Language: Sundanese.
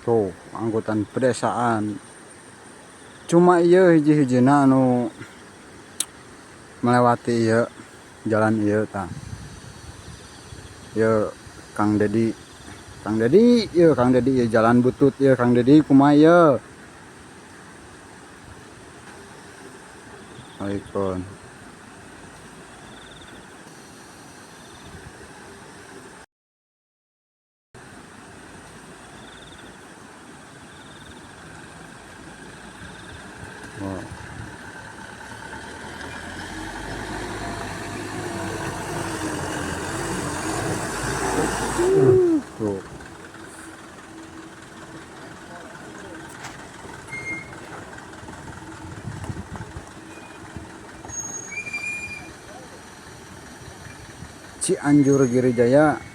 Tuh, angkutan pedesaan. Cuma ieu hiji-hijina anu melewati ieu jalan ieu tah. Ieu Kang Dedi. Kang Dedi, ieu Kang Dedi ieu jalan butut ieu Kang Dedi kumaha ieu? Assalamualaikum. Wow. Tuh. Cianjur Girijaya.